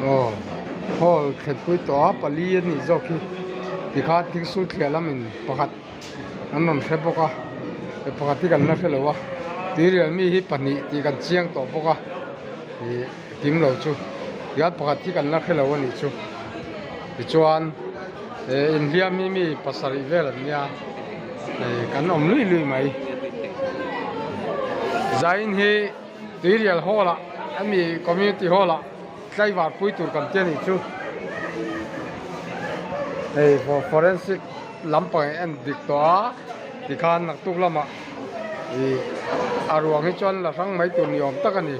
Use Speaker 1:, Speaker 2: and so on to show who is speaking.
Speaker 1: Aw hall thlenpui tawh a pali a nih zawk hi tikhan thingsul thliah lamin pakhat an rawn hre bawk a pakhat hi kan la hre lo a tuirial mi hi pahnih tih kan chiang tawh bawk a ih kim lo chu tihian pakhat hi kan la hre lo a nih chu tichuan eh inhliam hi mi pasarih vel an nia ih kan awm luih luih mai zain hi tuirial hall ah ami community hall ah tlaivar pui tur kan ti a nih chu hei forensic lampang en dik tawh a tikhan naktuk lamah ih a ruang hi chuan la hrang mai tur ni awm tak a ni.